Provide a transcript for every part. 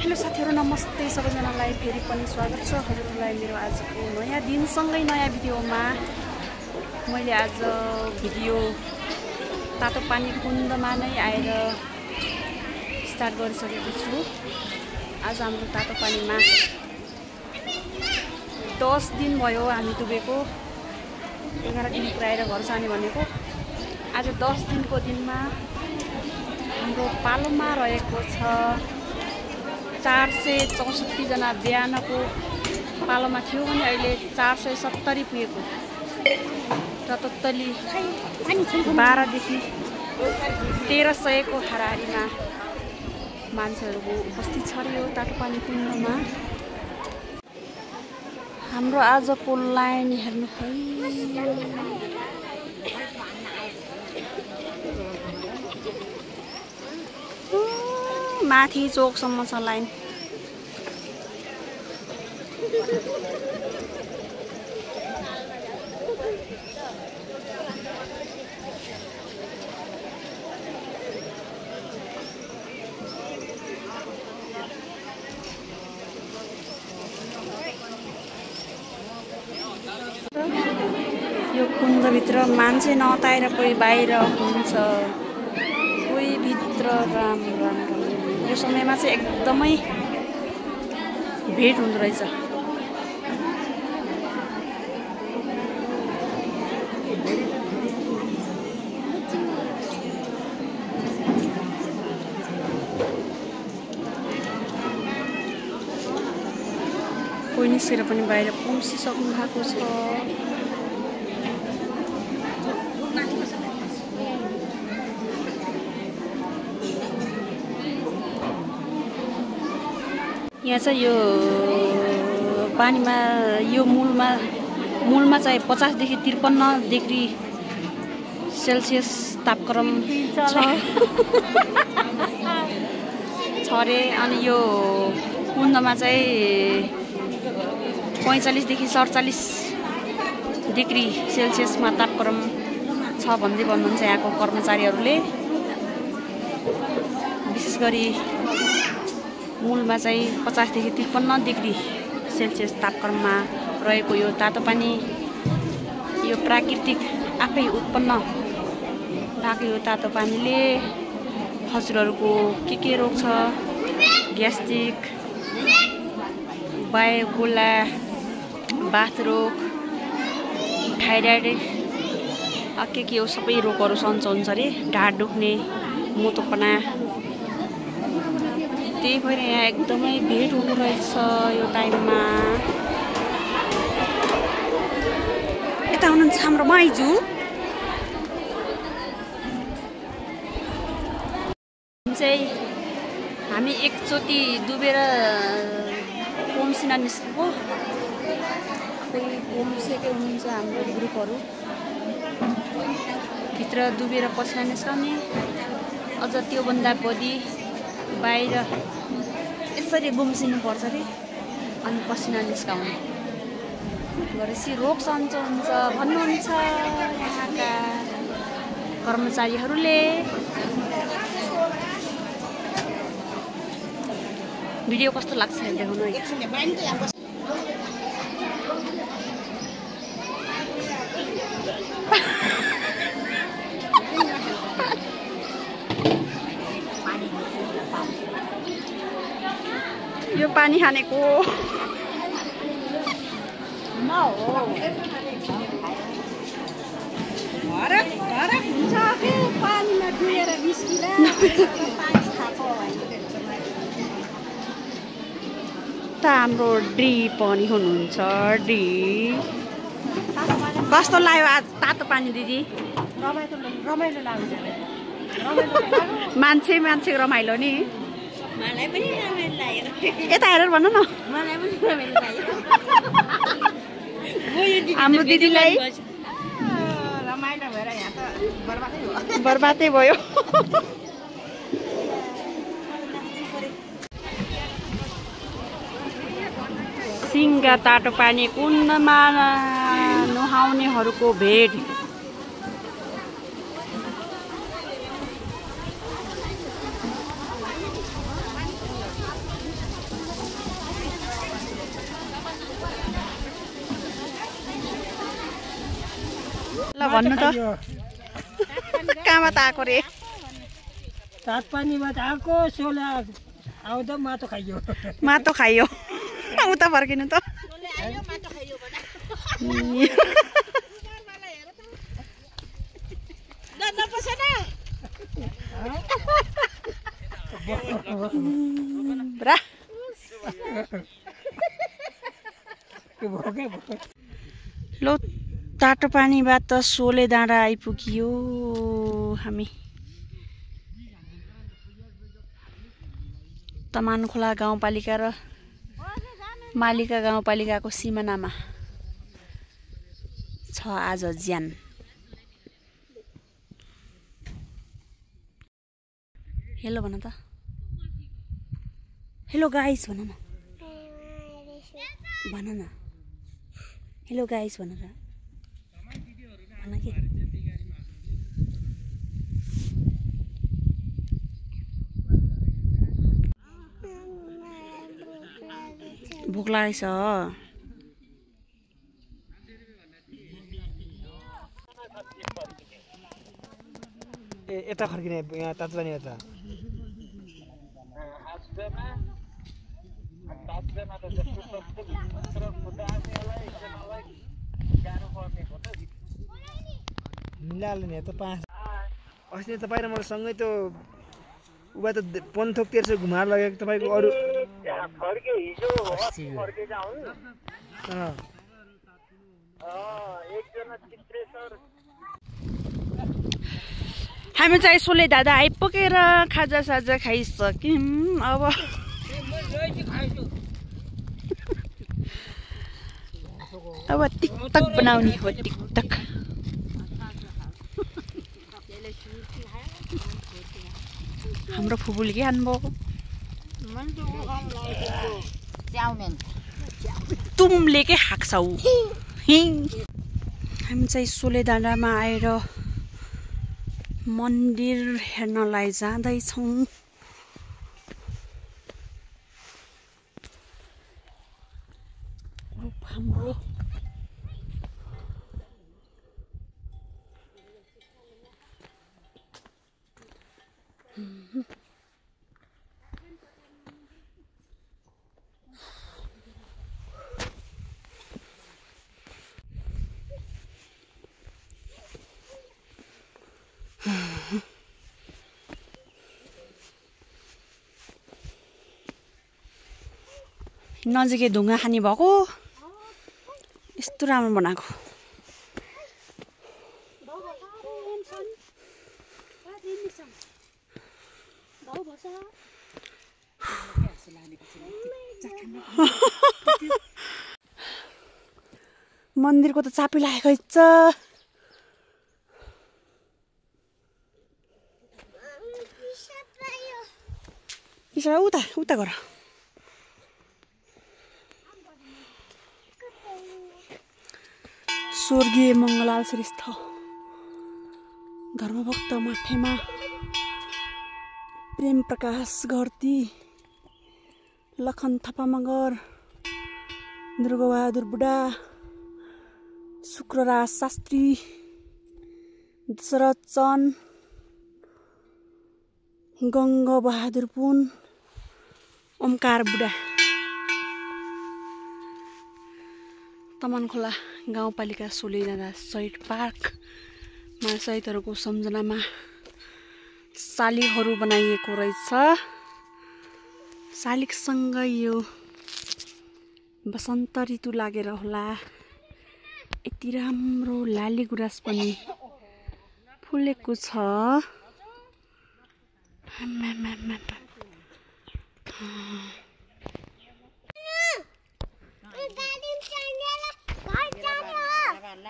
Hello साथीहरु, नमस्ते सबैजनालाई। फेरि पनि स्वागत छ हजुरहरूलाई मेरो आजको नयाँ दिनसँगै नयाँ भिडियोमा। मैले आज भिडियो तातो पानी कुण्डमा नै आएर स्टार्ट गरिसकेको छु। आज हाम्रो तातो पानीमा 10 दिन भयो हामी डुबेको। 11 दिन पुऱ्याएर घर जाने भनेको। आज 10 दिनको दिनमा हाम्रो पालोमा रहेको छ 464 जना। बिहानको पालोमा थियो भने अहिले 470 पुगेको। र टोटली 12 देखि 1300 को हाराहारीमा मान्छेहरूको उपस्थित छ यो तातो पानी कुण्डमा। हाम्रो आजको लाइन हेर्नु है, माथि चोकसम्म छ लाइन। यो कुण्डभित्र मान्छे नअताएर कोही बाहिर हुन्छ, कोही भित्र। राम राम राम। यो समयमा चाहिँ एकदमै भिड हुँदो रहेछ। कोही निस्केर पनि बाहिर पहुँचिसक्नु भएको छ। यहाँ चाहिँ यो पानीमा यो मूलमा चाहिँ 50 देखि 53 डिग्री सेल्सियस तापक्रम छ रे। अनि यो कुण्डमा चाहिँ 45 देखि 47 डिग्री सेल्सियसमा तापक्रम छ भन्दै भन्नुहुन्छ यहाँको कर्मचारीहरूले। विशेष गरी मूलमा चाहिँ 50 देखि 53 डिग्री सेल्सियस तापक्रममा रहेको यो तातो पानी, यो प्राकृतिक आफै उत्पन्न भएको यो तातो पानीले हजुरहरूको के रोग छ, ग्यास्ट्रिक, वायुगोला, बाथ रोग, थाइराइड, के हो सबै रोगहरू सन्चो हुन्छ अरे। ढाड दुख्ने, मोटोपना। त्यही भएर यहाँ एकदमै भिड हुँदो रहेछ यो टाइममा। यता हुनुहुन्छ हाम्रो माइजू। चाहिँ हामी एकचोटि डुबेर पोम्सिना निस्केको। फेरि पोम्सेकै हुनुहुन्छ हाम्रो ग्रुपहरू। भित्र डुबेर पसिना निस्काउने, अझ त्योभन्दा बढी बाहिर यसरी गुम्सिनु पर्छ अरे। अनि पसिना निस्काउने गरेपछि रोग सन्चो हुन्छ भन्नुहुन्छ यहाँका कर्मचारीहरूले। भिडियो कस्तो लाग्छ देखाउनु है। यो पानी खानेको पानीमा डुबेर निस्किँदा त हाम्रो डी पनि हुनुहुन्छ। डी कस्तो लाग्यो आज तातो पानी दिदी? रमाइलो लाग्छ। मान्छे रमाइलो नि। मलाई पनि रमाइलो लाग्यो। यता हेरेर भन्नु न। मलाई पनि रमाइलो लाग्यो। हाम्रो दिदीलाई रमाइलो भएर यहाँ त बर्बादै भयो। सिङ्गा तातो पानी कुण्डमा नुहाउनेहरूको भेड। भन्नु त कहाँबाट आएको रे तात पानीबाट आएको सोला आउँदा माटो खाइयो माटो खाइयो उता फर्किनु त ब्रा लो तातो पानीबाट सोले डाँडा आइपुग्यो हामी तमानखोला गाउँपालिका र मालिका गाउँपालिकाको सिमानामा छ आज ज्यान हेलो भन त हेलो गाइस भन न हेलो गाइस भन त भन के भोक लागेछ यता फर्किने यहाँ तातो पानी यता मिलाले नि त 5 अस्ति तपाईँ र मलाई सँगै त्यो उबा त पन्थोक तेर्सो घुमाएर लगेको तपाईको अरु फर्के हिजो फर्के जाऊ एकजना चित्रेश्वर हामी चाहिँ सोले दादा आइपुगेर खाजा साजा खाइसक्यौँ अब टिकटक बनाउने हो टिकटक हाम्रो फुपूले के खानुभयो तुमले के खाक्छौ हामी चाहिँ सोले डाँडामा आएर मन्दिर हेर्नलाई जाँदैछौँ हाम्रो नजिकै ढुङ्गा खानी भएको यस्तो राम्रो बनाएको मन्दिरको त चापी लागेको छ उता गर स्वर्गीय मङ्गलाल श्रेष्ठ धर्मभक्त माथेमा प्रेम प्रकाश घरती लखन थापा मगर दुर्गाबहादुर बुढा शुक्रराज शास्त्री दशरथ चन्द गङ्गा बहादुर पुन ओमकार बुढा तमनखोला गाउँपालिका सोले डाँडा शहीद पार्कमा शहीदहरूको सम्झनामा शालिगहरू बनाइएको रहेछ शालिगसँग यो बसन्त ऋतु लागेर होला यति राम्रो लाली गुराँस पनि फुलेको छ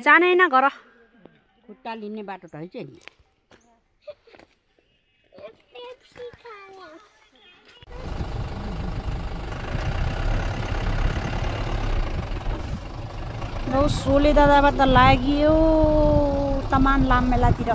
जानेन घर खुट्टा लिने बाटो त है नि सोले दादाबाट लाग्यो तमान लाम मेलातिर